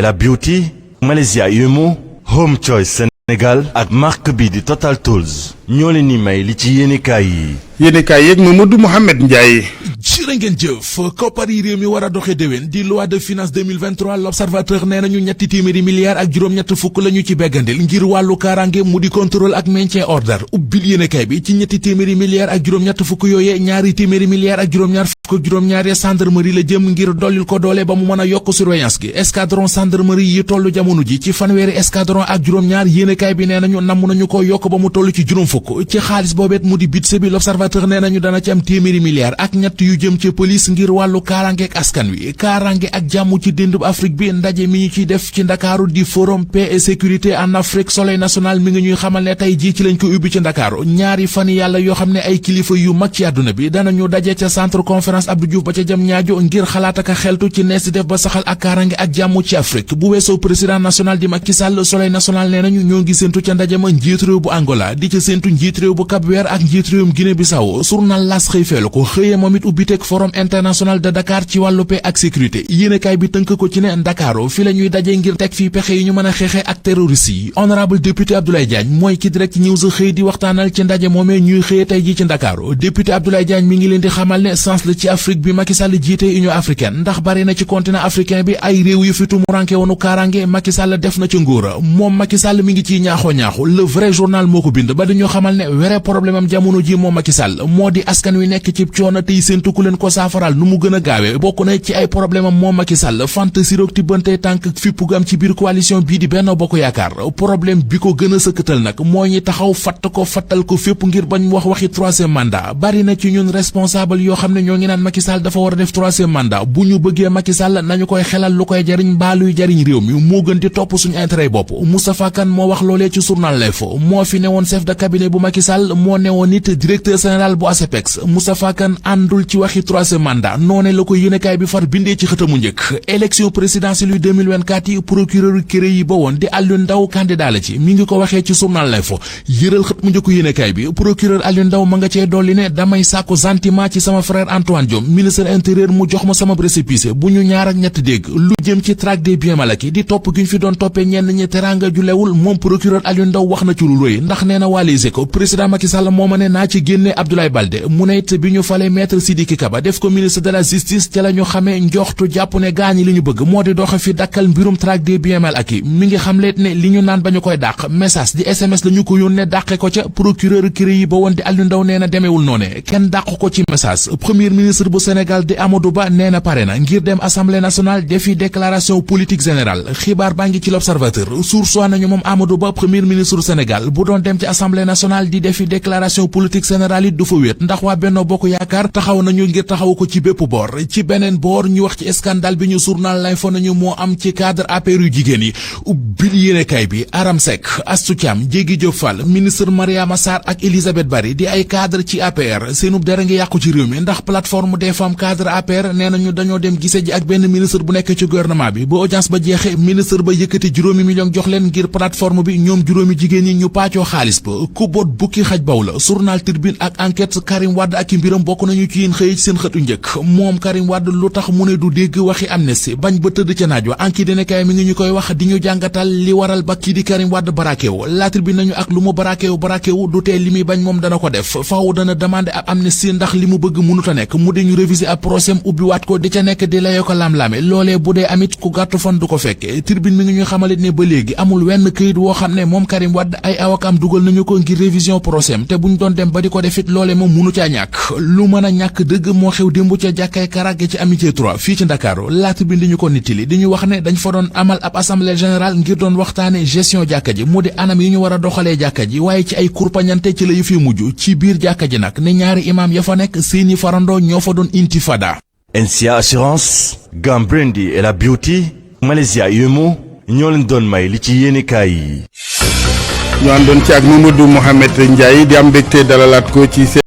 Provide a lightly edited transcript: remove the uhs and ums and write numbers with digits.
et la beauty, Malaysia Yumu, Home Choice Sénégal ak marque bi di Total Tools ñoo leen ni may li ci yéenekaay yi. yéenekaay yeeg Mamadou Mohamed Ndiaye. jërë ngeen jëf koppar yi réew mi war a doxe déwén di loi de finance 2023 l'observateur nee nañu ñetti téeméeri milliards ak juróom-ñett fukk la ñu ci beggandil ngir wàllu kaaraange mu di contrôle ak maintien ordre ubbil yéenekaay bi ci ñetti téeméeri milliards ak juróom-ñett fukk yooyee ñaari téeméeri milliards ak juróom-ñaar fukk ak juróom-ñaar gendarmerie la jëm ngir dollil ko doole ba mu mën a yokk surveillance gi escadron gendarmerie yi tollu jamono ji ci fanweeri escadron ak juróom-ñaar yéenekaay bi nee nañu namm nañu ko yokk ba mu toll ci juróom fukk ci xaalis boobeet mu di budget bi l'observateur nee nañu dana ci am téeméeri milliards ak ñett yu jëm ci police ngir wàllu kaaraange ak askan wi kaaraange ak jàmm ci déndub Afrique bi ndaje mi ñu ciy def ci Ndakaaru di forum paix et sécurité en Afrique soleil national mi ngi ñuy xamal ne tey jii ci lañ ko ubbi ci Ndakaaru ñaari fan yàlla yoo xam ne ay kilifa yu mag ci àdduna bi danañu daje ca centre conférence Abdou Diouf ba ca jam ñaajo ngir xalaat ak xeltu ci nees di def ba saxal ak kaaraange ak jàmm ci Afrique bu weesoo président national di Macky Sall soleil national nee nañu ñoo ngi séentu ca ndaje ma njiit réew bu Angola di ca séentu njiit réew bu Cap-Vert ak njiit réewum Guinée Bissau journal L'As xëy feelu ko xëyee moom it ubbiteeg forum international de Dakar ci wàllu paix ak sécurité yéenekaay bi tënk ko ci ne Ndakaaru fi la ñuy daje ngir teg fii pexe yi ñu mën a xeexe ak terroriste yi honorable député Abdoulaye Diagne mooy ki direct news xëy di waxtaanal ci ndaje moomee ñuy xëyee tey ji ci Ndakaaru député Abdoulaye Diagne mi ngi leen di xamal ne sens la ci Afrique bi Macky Sall jiite Union africaine ndax bari na ci continent africain bi ay réew yu fi tumuranke woonu kaaraange Macky Sall def na ci ngóora moom Macky Sall mi ngi ciy ñaaxu le vrai journal moo ko bind ba dañoo xamal ne vrai problème am jamono ji moom Macky Sall moo di askan wi nekk ci coono tey séentu ku leen ko saafaral nu mu gën a gaawe bokk na ci ay problème am moom Macky Sall fant siroog tibbante tànk fippu gu am ci biir coalition bii di Benno Bokk Yaakaar problème bi ko gën a sëkkatal nag moo ñi taxaw fatt ko fattal ko fépp ngir bañ wax waxi troisième mandat bari na ci ñun responsable yoo xam ne ñoo ngi naan Macky Sall dafa war a def troisième mandat bu ñu bëggee Macky Sall nañu koy xelal lu koy jariñ mbaa luy jariñ réew mi moo gën di topp suñu intérêt bopp Moustapha Kane moo wax loolee ci journal L'Info moo fi newoon chef de cabinet bu Macky Sall moo newoon nit directeur général bu ASEPEX Moustapha Kane àndul ci waxi troisième mandat noone la ko yéenekaay bi far bindee ci xëtamu njëkk élection présidentielle yu 2024 yi procureur kéré yi ba woon di Alioune Ndao candidat la ci mi ngi ko waxee ci journal L'Info yëral xët mu njëkku yéenekaay bi procureur Alioune Ndao ma nga cee dolli ne damay sàkku gentiment ci sama frère Antoine Diome ministre intérieur mu jox ma sama récépissé bu ñu ñaar ak ñett dégg lu jëm ci traque des biens mal acquis di topp gi ñu fi doon toppee ñenn ñi teranga ju lewul moom procureur Alioune Ndao wax na ci lu rëy ndax nee na waa Les Échos président Macky Sall moo ma ne naa ci génne Abdoulaye Baldé mu ne it bi ñu falee maître Sidiki Kaba def ko ministre de la justice ca la ñu xamee njoxtu jàpp ne gaañi li ñu bëgg moo di doxe fi dakkal mbirum traque des biens mal acquis mi ngi xamleet ne li ñu naan ba ñu koy dàq message di SMS la ñu ko yónnee dàqe ko ca procureur kéré yi ba woon di Alioune Ndao nee na demeewul noone kenn dàq ko ci message premier ministre bu Sénégal di Amadou Ba nee na pare na ngir dem assemblée nationale defi déclaration politique générale xibaar baa ngi ci l'observateur source nañu moom Amadou Ba premier ministre du Sénégal bu doon dem ci assemblée nationale di defi déclaration politique générale it du fa wéet ndax waa Benno Bokk Yaakaar taxaw nañu ngir taxaw ko ci bépp boor ci beneen boor ñu wax ci scandale bi ñu journal L'Info nañu moo am ci cadre APR yu jigéen yi ubbil yéenekaay bi Aram Seck Astou Thiam Diégui Diop Fall ministre Mariama Sarr ak Elisabeth Bari di ay cadre ci APR seenub dara ngi yàqu ci réew mi ndax plateforme des femmes cadre APR nee nañu dañoo dem gise ji ak benn ministre bu nekk ci gouvernement bi ba audience ba jeexe ministre ba yëkkati juróomi million jox leen ngir plateforme bi ñoom juróomi jigéen ñi ñu paccoo xaalis ba ku boot bukki xaj baw la journal Tribune ak enquête Karim Wade ak i mbiram bokk nañu ci yéen xëy seen xëtu njëkk moom Karim Wade lu tax mu ne du dégg waxi amnistie bañ ba tëdd ca naaj wa enquête dina kay mi ngi ñu koy wax di ñu jàngatal li waral ba kii di Karim Wade barakewu La Tribune nañu ak lu mu barakewu du tee li muy bañ moom dana ko def faaw dana demander ab amnistie ndax li mu bëgg mënut a nekk mu di ñu réviser ab procès ubbiwaat ko di ca nekk di layoo ko lam-lame loolee bu dee amit ku gàttu fan du ko fekke Tribune mi ngi ñu xamalit ne ba léegi amul wenn këyit woo xam ne moom Karim Wade ay awakam dugal nañu ko ngir révision procès te buñ doon dem ba di ko defit loolee moom mënu caa ñàkk lu mën a ñàkk dëgg moo xew démb ca jàkkay Karage ci Amitié 3 fii ci Ndakaaru La Tribune di ñu ko nittali di ñu wax ne dañ fa doon amal ab assemblée générale ngir doon waxtaane gestion jàkka ji mu di anam yi ñu war a doxalee jàkka ji waaye ci ay kurpañante ci la yu fi mujj ci biir jàkka ji nag ne ñaari imaam ya fa nekk seeni farandoo ñoo fa doon intifada. NCA Assurance, Gambrendi et la Beauty, Malaysia Yumu ñoo leen doon may li ci yéenekaay yi. ñu àndoon ci ak Mamadou Mohamed Ndiaye di am mbégte dalalaat ko ci